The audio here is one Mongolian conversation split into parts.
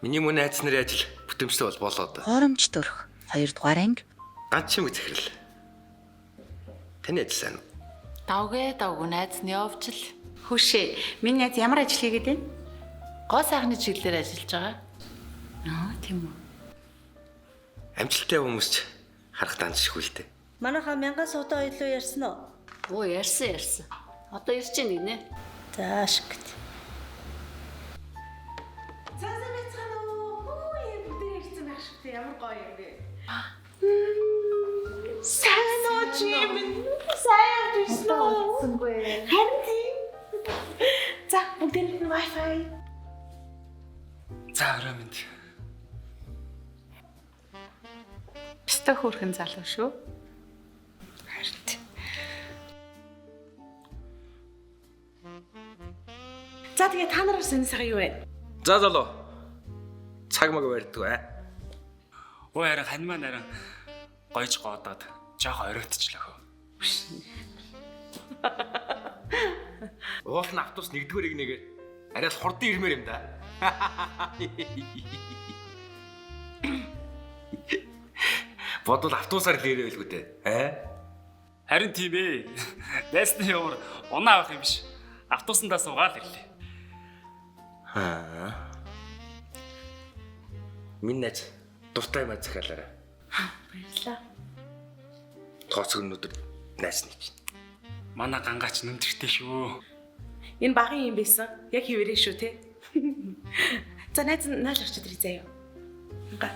Миний мөн найз нарын ажил бүтэмжтэй бол болоод. Хоромж төрх 2 дугаар анги. Ганц юм захирал. Таны ажил сайн уу? Давгүй давгүй найз нь явж л Хүүшээ, миний найз ямар ажил хийгээд байна? Гоо сайхны чиглэлээр ажиллаж байгаа. Аа, тийм үү. Амжилттай хүмүүс ч харах данжшгүй л дээ. Манайхаа мянган суудаа илүү ярьсан уу? Оо ярьсан ярьсан. Одоо ирж гин гинэ. За ашигт. За сайн байцгаана уу? Хүү юм бүгд ирсэн байх шүү дээ. Ямар гоё юм бэ? Сайн уу чи минь? Сайн явж ирсэн үү? Олдсонгүй. Харин тийм. За бүгдээрэнд нь Wi-Fi. За орой минь. Пста хөөрхөн залуу шүү. Харин тийм. За тэгээ та нараар сонирсага юу вэ? За залуу. Цаг маг барьдаг аа. Өө харин хань маань харин гойж гоодоод жоох оройтчлаа хөө. Уул нь автобус нэгдүгээр игнэгээр арай л хурдан ирмээр юм да. Бодвол автобусаар л ирээ байлгүй дээ. Аа? Харин тийм ээ. Дайсны явар унаа авах юм биш. Автобусандаа суугаал ирлээ. Аа. Минь найз дуртай юм захиалаарай. Баярлалаа. Тооцог өнөдөр найз нэг чинь. Манай гангаач нүмтэртэй шүү. Энэ багын юм байсан. Яг хിവэрээ шүү те. За найз нь наал орчод ирээ заяа. Инга.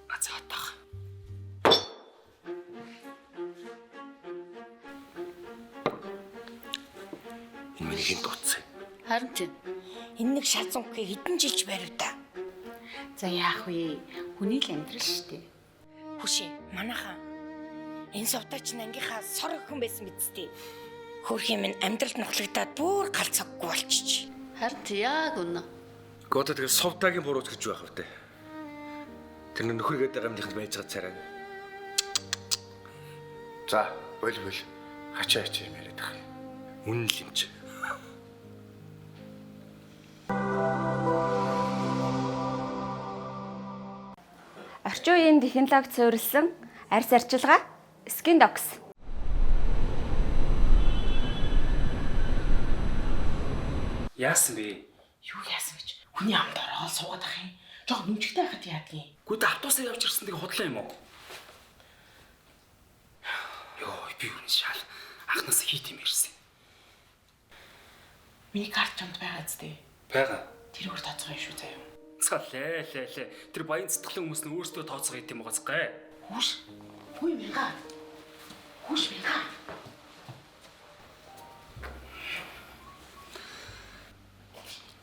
А за отоох. Энэ миний хин дутсан. Харин тийм. Энэ нэг шал зунхыг хэдэн жилч барив та. За яах вэ? Хүний л амьдрал шүү дээ. Хүшээ, манайхаа. Энэ сувдаа чинь ангийнхаа сор өхөн байсан биз дээ. Хөөрхийн минь амьдралд нухлагдаад бүр галцаггүй болчих. Харин тийм яг үнэ. Гэхдээ одоо тэгээ сувдагийн бурууч гэж байх вэ? Тэр нөхөр гэдэг амныханд байж байгаа царай. За, бол бол. Хачаа хачаа юм яриад байгаа юм. Үнэн л юм чи. Орчин үеийн технологид суурилсан арьс арчилгаа Skin Docs. Яасан бэ? Юу яасан гэж? Хүний амд ороод суугаад ах юм. Жог нүмчгтэй байхад яадгийн. Гүт автобусаар явж ирсэн тэг худлаа юм уу? Йоо, би юу шал анхнаас хийт юм ярьсан. Миний карт чамд байгаа зү. Бага. Тэрүүгээр тооцоо юм шүү заяа. Цаа лээ лээ лээ. Тэр баян цэцгэлэн хүмүүс нь өөрсдөө тооцоо хийт юм байгааз гай. Хүүш. Хүү мянга. Хүүш мянга.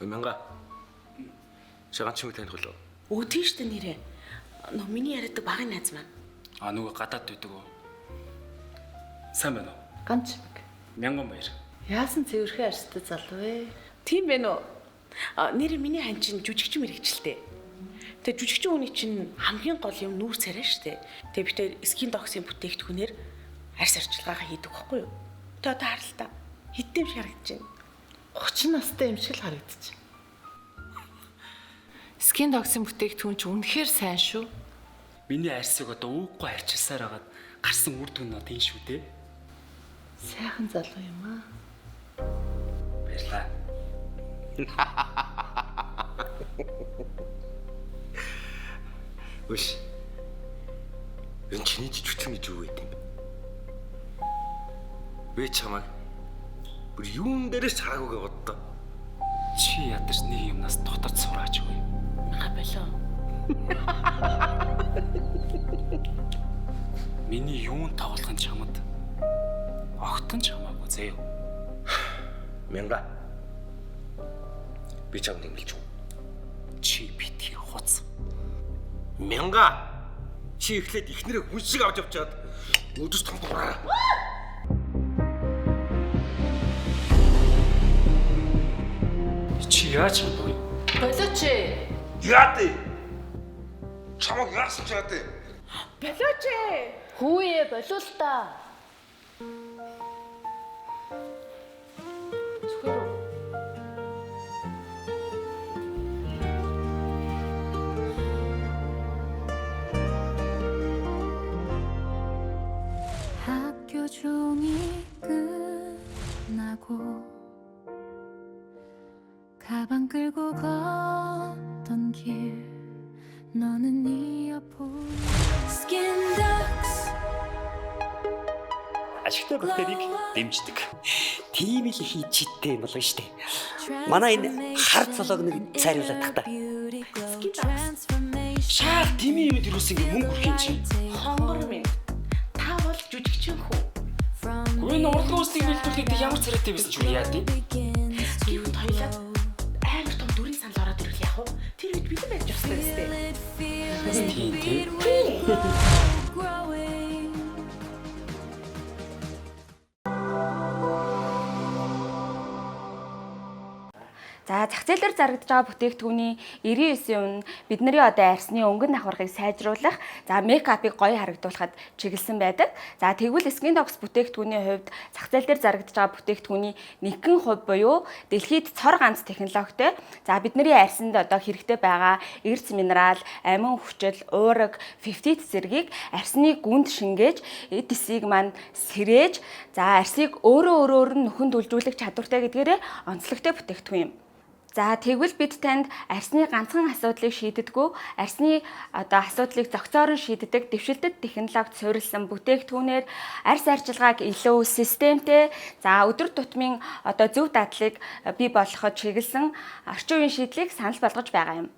Ой мянга. Шагаан чимэг таних болов. Өө тийм штэ нэрээ. Нөө миний яриадаг багын найз маань. А нөгөө гадаад байдаг уу? Сайн байна уу? Ганч. Мянган баяр. Яасан цэвэрхэн арьстай залуу вэ? Тийм байна уу? А нэрээ миний хан чинь жүжигчин мэрэгчлээ. Тэгээ жүжигчин хүний чинь хамгийн гол юм нүүр царай штэ. Тэгээ бид тэр скин доксын бүтээгдэхүүнээр арьс арчилгаагаа хийдэг байхгүй юу? Тэгээ одоо харал та. Хиттэм шиг харагдаж байна. 30 настай юм шиг л харагдчих. Скин доксын бүтээгдэхүүн ч үнэхээр сайн шүү. Миний арьсыг одоо үүггүй арчилсаар хагаад гарсан үр дүн нь одоо энэ шүү дээ. Сайхан залуу юм аа. Баярлаа. Үш. Энэ чиний жүжигчин гэж юу байд юм бэ? Би чамайг бүр юун дээрээс ч хараагүйгээ боддоо. Чи ядаж нэг юмнаас дутаж сураач үгүй. Мянга болоо. Миний юун тоглох нь чамд огтон ч хамаагүй заяа. Мянга. Би чамд нэмэлж үү. Чи битгий хуц. Мянга. Чи эхлээд ихнэрээ хүн шиг авч явчаад өдөс томдгоорой. Чи яаж чадвэ? Болооч ээ. Яа дээ? Чамаг яасан ч яа дээ? Болооч ээ. Хүүе болов л та. Зүгээр үү? 끌고 걷던 길 너는 네 앞으로 Skin Ducks Ашигтай бактерийг дэмждэг. Тийм л их чидтэй юм болов штэ. Манай энэ хар цолоог нэг цайруулаад тах та. Шаар тимийн юмд юусэн ингэ мөнгө хүрэх юм чи. Хонгор минь. Та бол жүжигчин хүү. Гүн энэ урлагийн үйлсийг бэлтгүүлэхэд ямар царайтай байсан ч үгүй яа тий. Гівэнд хоёлаад амар том дүрийн санал ороод ирвэл яах вэ? Тэр үед бэлэн байж ёстой өстэй. Тийм тий. Growing За зах зээл дээр зарагдж байгаа бүтээгдэхүүний 99% нь бидний одоо арьсны өнгөн давхаргыг сайжруулах, за мейкапыг гоё харагдуулахад чиглэсэн байдаг. За тэгвэл Skin Dogs бүтээгдэхүүний хувьд зах зээл дээр зарагдж байгаа бүтээгдэхүүний 1% буюу дэлхийд цор ганц технологитой. За бидний арьсанд одоо хэрэгтэй байгаа эрц минерал, амин хүчил, уураг, пептид зэргийг арьсны гүнд шингээж, эд эсийг маань сэрээж, за арьсыг өөрөө өөрөөр нь нөхөнд үлжүүлэх чадвартай гэдгээрээ онцлогтой бүтээгдэхүүн юм. За тэгвэл бид танд арьсны ганцхан асуудлыг шийддэггүй, арьсны одоо асуудлыг зохицоор нь шийддэг дэвшилтэт технологид суурилсан бүтээгдэхүүнээр арьс арчилгааг илүү системтэй, за өдөр тутмын одоо зөв дадлыг бий болгоход чиглэсэн орчин үеийн шийдлийг санал болгож байгаа юм.